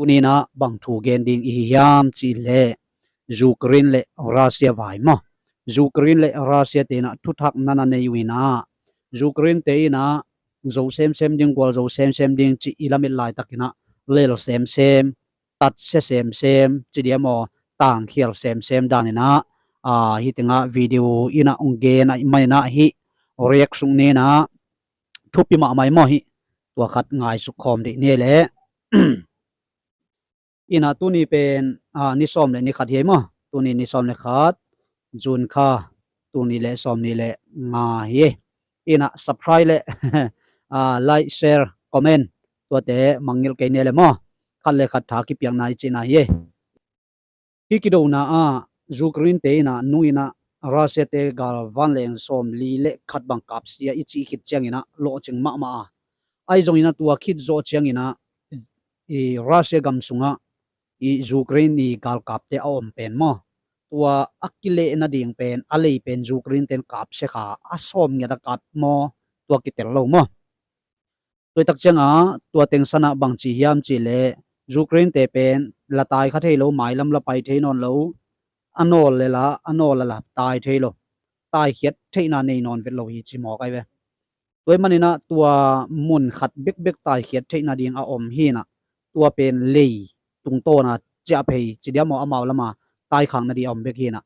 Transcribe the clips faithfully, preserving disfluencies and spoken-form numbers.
Tuni-in ah bang thu gen ding i hi hiam cih leh Ukraine le Russia vai maw. Ukraine le Russia te in ah thuthak nana nei uh in ah Ukraine te in ah zo semsem ding, gualzo semsem ding cih i lamet laitakin ah lel semsem, tatsia semsem, ci diam aw, tangkhial semsem danin ah, ah, hih tengah video in ah hong gen ahih manin ah hih react suk ni in ah thupi mahmah hi maw hih. Tua khat ngaisuk khawm dih ni leh. In ah tuni pen, ah, ni sawm le ni khat hi ei maw. Tuni ni sawm le khat, June kha, tuni le sawm ni le nga hi ei. In ah subscribe le, ah, like, share, comment, tuate mangngilh kei ni leh maw. Khat le khat tha kipiakna i cihna hi ei. Hih kidona ah Ukraine te in ah nung in ah Russia te gal vanleng sawmli le khat bang kapsia i cih khit ciangin ah lawhcing mahmah a, ahi zongin ah tua khit zawh ciangin ah i Russia gam sungah i Ukraine i galkapte a om pen maw, tua a kileh nading pen a lei pen Ukraine ten kapsia kha, a sawm ngiat a kap maw, tua kitel lo maw. Tua i tak ciangah tua tengsan ah bang ci hiam cih leh Ukraine te pen la tai kha thei lo, mailam la pai thei nawn lo, a nawl le la, a nawl la la tai thei lo, taikhiat theihna nei nawn vet lo hi ci mawk ai ve. Tua ahih manin ah tua mun khat bekbek taikhiat theihna ding a om hi in ah, tua pen lei tungtawn a ciah phei ci diam aw, amau lam a taikhak nading a om bek hi in ah.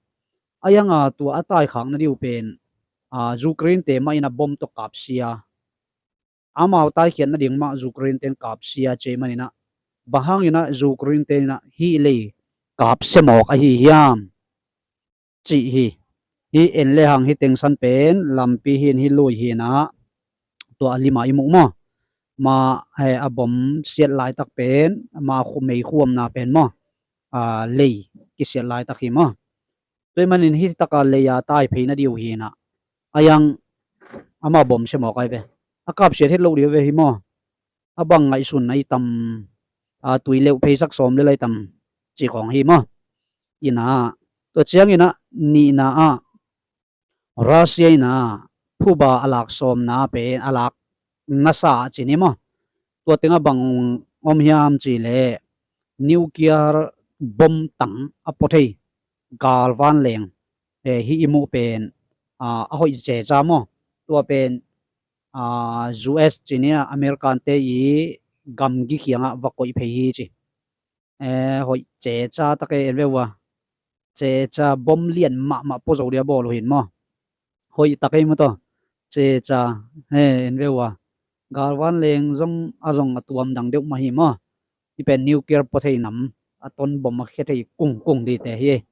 Ahi hang a tua a taikhak nading uh pen, ah, Ukraine te mah in ah bom tawh kapsia, amau taikhiat nading mah Ukraine ten kapsia ci ahih manin ah, bang hangin ah Ukraine ten ah hih lei kapsia mawk ahi hiam cih hi. Hih en le hang hih tengsan pen lampi hi in, hih lui hi in ah, tua a lim ah i muh maw. Mah, eh, a bom siat laitak pen mah khu, meikhu omna pen maw, ah, lei kisiat laitak hi maw. Tua ahih manin hih tak a lei a tai phei nading uh hi in ah, ahi hang amau bom sia mawk ai ve. A kapsiat het loh ding uh ve hi maw. A bang ngaihsun na i tam, a, tui leuh pheisak sawm le lai tam ci khawng hi maw. In ah, tua ciangin ah nihna ah Russia in ah phuba a lak sawmna pen, a lak nasa ah ci ni maw. Tua teng ah bang om hiam cih leh nuclear bom tang a pua thei gal vanleng, eh, hih i muh pen, ah, a hoih ceca maw. Tua pen, ah, U S ci ni a, American te i gamgi kiangah va koih phei hi ci. Eh, hoih ceca tak e, en ve ua. Ceca bom lian mahmah pua zo dia bawl uh hi in maw. Hoih tak e maw tawh. Ceca, eh, en ve ua. Gal vanleng zong a zong a tuam dang deuh mah hi maw. Hih pen nuclear pua thei nam, atom bom a khia thei kungkung dite hi.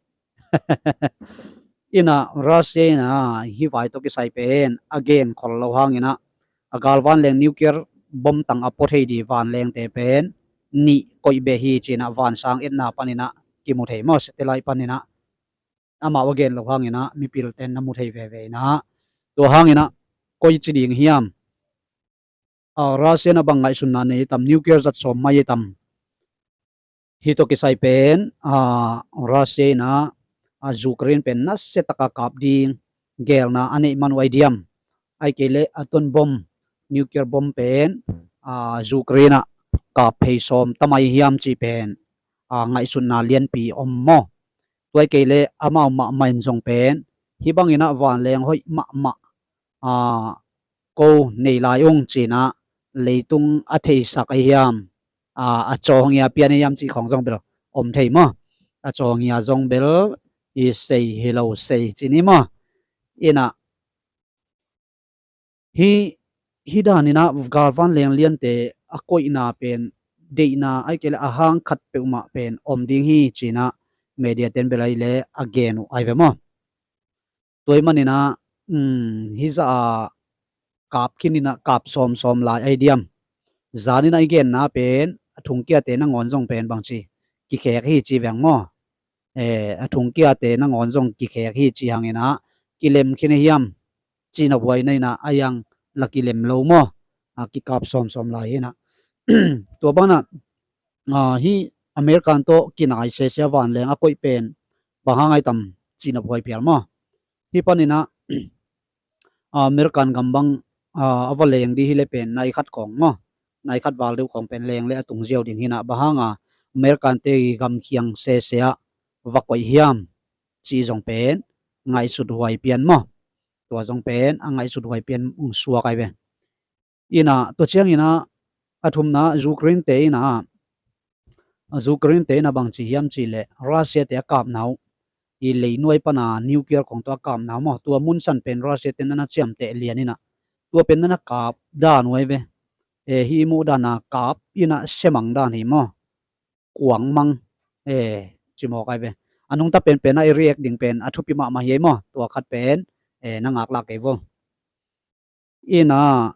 In ah Russia in ah hih vai tawh kisai pen a gen khol lo hangin ah, a gal vanleng nuclear bom tang a pua thei ding vanlengte pen nih koih beh hi ci in ah vansang etna panin ah kimu thei maw, satellite panin ah. Amau a gen lo hangin ah mipilte'n na mu thei veve in ah. Tua hangin ah koi ci ding hiam? A, Russia in ah bang ngaihsunna nei tam, nuclear zat sawm mai tam? Hih tawh kisai pen, a, Russia in ah, a, Ukraine pen nasia tak a kap ding geelna a neih man uh ai diam? Ai kei leh atom bom, nuclear bom pen, a, Ukraine ah kap phei sawm ta mai hiam cih pen, a, ngaihsutna lianpi om maw. Tua ai kei leh amau mahmah in zong pen hih bangin ah vanleng hoih mahmah, a, ko nei lai ung ci in ah leitung a theisak ahi hiam, a, a cawngin a pian ahi hiam cih khawng zong bel om thei maw. A cawngin zong bel i sei hi lo, sei ci ni maw. In ah hih, hih danin ah gal vanleng liante a koihna pen deihna ai kei leh a hang khat peuhmah pen om ding hi ci in ah media ten bel ai leh a gen uh ai ve maw. Tua ahih manin ah, um, hih zah a kap khin in ah kap sawmsawm lai ai diam? Zan in ah i genna pen a thungkiate nangawn zong pen bangci kikhek hi ci veng maw. Eh, a thungkiate nangawn zong kikhek hi ci hangin ah kilem khin ahi hiam cih na buaina in ah, a yang la kilem lo maw. A, kikap sawmsawm lai hi in ah. Tua bangin ah, a, hih American tawh kinai sese a vanleng a koih pen bang hang ai tam cih na buai phial maw. Hih panin ah, a, American gam bang, a, a va leng ding hi leh pen nai khat khawng maw, nai khat val deuh khawng pen leng leh a tung ziau ding hi in ah, bang hang a American te i gamkhiang sese ah va koih hiam cih zong pen ngaihsut huai pian maw. Tua zong pen a ngaihsut huai pian ung suak ai ve. Ina tua ciangina a thumna Ukraine te ina Ukraine te ina bang ci hiam cih leh Russia te a kapna uh i leinuai pana nuclear kong tua a kapna uh maw, tua munsan pen Russia te nana ciamteh lian ina tua pen nana kap dan uh ai ve. E, hi muh dana kap ina semang dan hi maw, kuang mang, e, cimawk ai ve. A nungta penpen a i react ding pen a thupi mahmah hi ei maw, tua khat pen, e, na ngaklak kei vo. Ina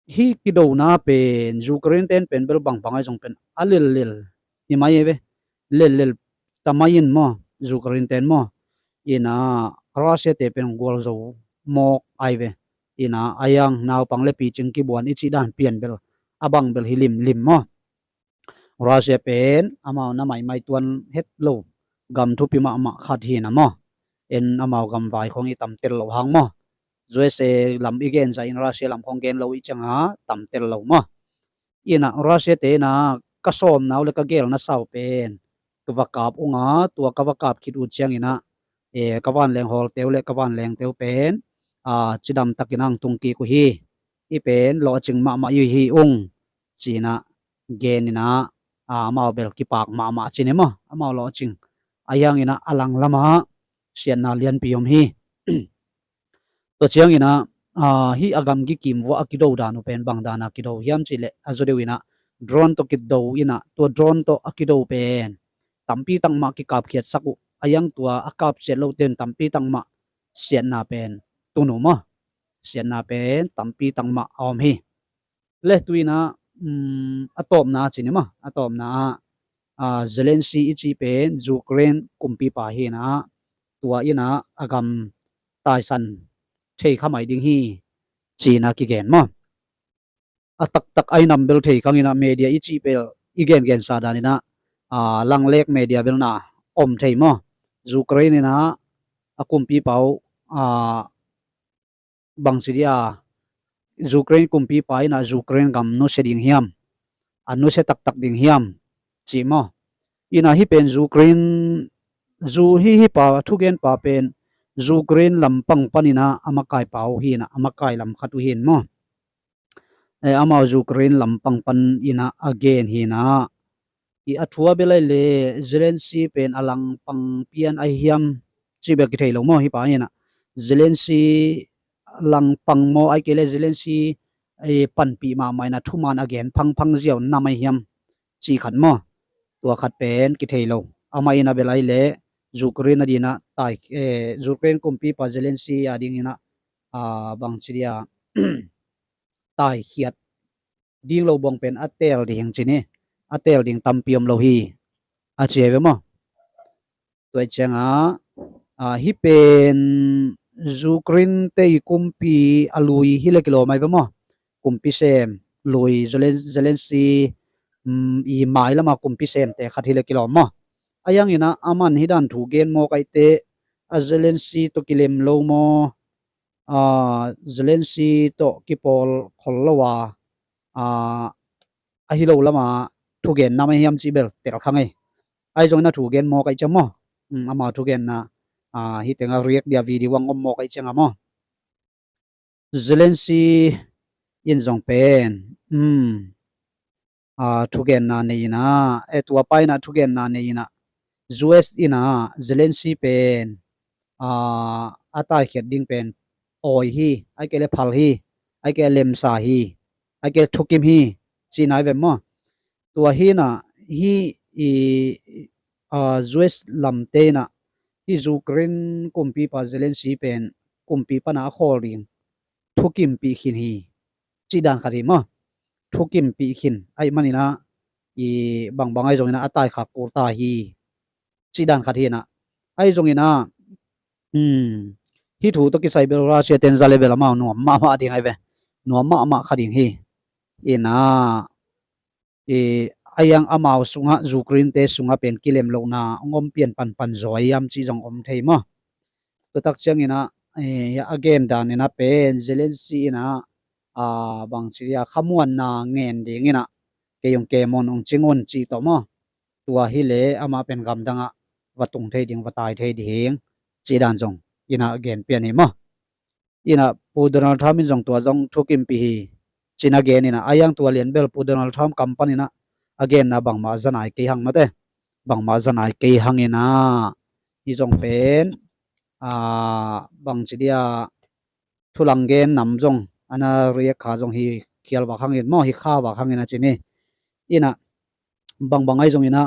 hi kidona pen Ukraine ten pen bel bangbang ai zong pen a lellel hi mai ai ve. Lellel ta mai in maw, Ukraine ten maw. Ina Russia te pen gualzo mawk ai ve. Ina a yang naupang le picing kibuan i cih dan pian bel a bang bel hi limlim maw. Russia pen amau na maimai tuan het lo gam thupi mahmah khat hi na maw. En amau gam vai khong i tam tel lo hang maw. U S A lam i gen zah in Russia lam khong gen lo i cianga tam tel lo maw. Ina Russia te ina ka sawmna uh le ka gelna sau pen ka va kap unga tua ka va kap khit uh ciangina, e, ka vanleng hawlte uh le ka vanlengte uh pen, a, cidam takin ang tung kik uh hi. I pen lawhcing mahmah uh hi ung cina gen ina, a, amau bel kipak mahmah cin hi maw, amau lawhcing. A hiang ina a lang lama siatna lianpi om hi. Tua ciang ina, a, hi a gamgi kim vua a kido dan uh pen bang dana kido hiam cih leh a zaw deuh ina drone tawh kido ina tua drone tawh a kido pen tampi tak mah kikapkhiatsak uh. A hiang tua a kapsiat lo ten tampi tak mah siatna pen tun uh maw. Siatna pen tampi tak mah a om hi. Le tu ina, um, a tawpna cin hi maw, a tawpna ah, a, Zelensky i cih pen Ukraine kumpipa hi ina tua ina a gam taisan thei kha mai ding hi cina kigen maw. A taktak ai nam bel thei khang ina media i cih bel i gengensa dan ina, a, langlek media bel na om thei maw. Ukraine ina a kumpipa uh, a, bang ci dia, Ukraine kumpipa ina Ukraine gam nusia ding hiam, a nusia taktak ding hiam cih maw. Ina hi pen Ukraine zu hi hi pa thugenpa pen Ukraine lampang pan ina a makaipa uh hi ina a makai lam khat uh hi in maw. E, amau Ukraine lampang pan ina a gen hi ina i a thua bel ai le Zelensky pen a langpang pian ai hiam cih bel kithei lo maw hi pa ina. Zelensky langpang maw ai kei le Zelensky, e, panpih mahmah ina thuman a gen phangphang ziau nam ai hiam cih khat maw. Tua khat pen kithei lo. Amah ina bel ai le Ukraine a dina tai, e, Ukraine kumpipa Zelensky a ding ina, a, bang ci dia taikhiat ding lo buang pen a tel ding cin hi. A tel ding tampi om lo hi a ci ai ve maw. Tua i cianga, a, hi pen Ukraine te i kumpi a lui hi le kilawm ai ve maw. Kumpi sem lui Zelen-, Zelensky, um, i mai lama kumpi sem te khat hi le kilawm maw. A hiang ina aman hi dan thu gen maw kaite a Zelensky tawh kilem lo maw. A, Zelensky tawh kipawl khol lo a, a, ahi lo lama thugen nam ai hiam cih bel tel khang ei. Ai zong ina thugen maw kaih ciang maw. Um, ama thugenna, a, hi tenga react dia video ang om maw kaih cianga maw. Zelensky in zong pen, um, a, thugenna nei ina, e, tua pa ina thugenna nei ina, U S ina Zelensky pen, a, a taikhiat ding pen awi hi, ai kei le phal hi, ai kei le lemsa hi, ai kei le thukim hi, ci nai ve maw. Tua hi ina, hi i, a, U S lamte ina, hi Ukraine kumpipa Zelensky pen kumpi pana a khawl ding thukimpih khin hi. Cih dan khat hi maw. Thukimpih khin. Aih man ina i bangbang aih zong ina a taikhak kul ta hi. Cih dan khat hi ina. Aih zong ina, um, hi thu tawh kisai bel Russia ten za le bel amau nuam mahmah ding ai ve. Nuam mahmah kha ding hi. Ina i, a hiang amau sungah Ukraine te sungah pen kilem lohna hong om pian panpan zaw hiam cih zong om thei maw. Tua tak ciang ina, e, a gen dan ina pen Zelensky ina, a, bang ci dia khamuanna ngen ding ina kei hong kem un hong cing un cih tawh maw. tua hi leh amah pen gamdangah va tung thei ding, va tai thei ding cih dan zong ina gen pian hi maw. Ina Pu Donald Trump in zong tua zong thukimpih hi cih a gen ina, a hiang tua lian bel Pu Donald Trump kam pan ina a genna bangmah za nai kei hang mate, bangmah za nai kei hang ina, hi zong pen bangci dia thulang gen nam zong ana riak kha zong hi khial vak hangin maw, hi kha vak hangin a ci ni. Ina bangbang ahi zong ina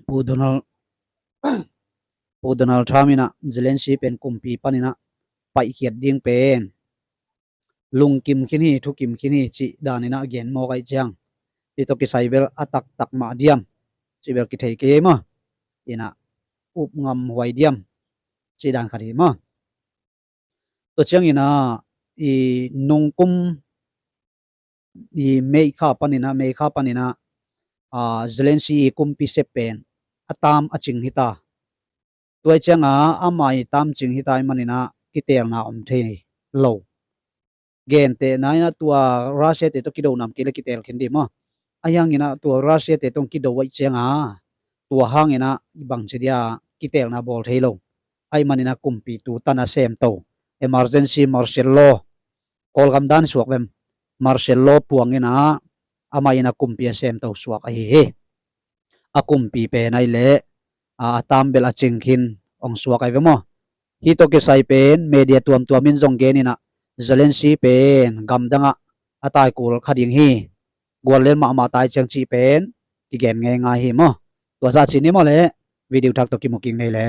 Pu Donald Pu Donald Trump ina Zelensky pen kumpi pan ina paihkhiat ding pen lungkim khin hi, thukim khin hi cih dan ina gen mawk aih ciang, hi tawh kisai bel a taktak mah diam cih bel kithei kei ei maw. Ina upngam huai diam cih dan khat hi maw. Tua ciang ina i nungkum i May kha pan ina, May kha pan ina Zelensky i kumpi sep pen a tam a cing hi ta. Tua ciang a ama i tam cing hi ta i man ina kitelna om thei lo. Gentehna ina tua Russia te tawh kido nam kei le kitel khin dih maw. A hiang ina tua Russia te tawh kido aih ciang a tua hang ina bangci dia kitelna bawl thei lo. Aih man ina kumpi tu tan a semto, emergency martial law, Kawlgam dan suak vem, martial law puang ina ama ina kumpi a semto suak ahi hi. A kumpi pen aih leh a tam bel a cing khin ong suak aih ve maw. Hi tawh kisai pen media tuamtuam in zong gen ina Zelensky pen gamdangah a tai kul kha ding hi. Guallel mahmah tai ciang cih pen kigen ngeingai hi maw. Tua zah ci ni maw le, video thak tawh kimu kik nei le.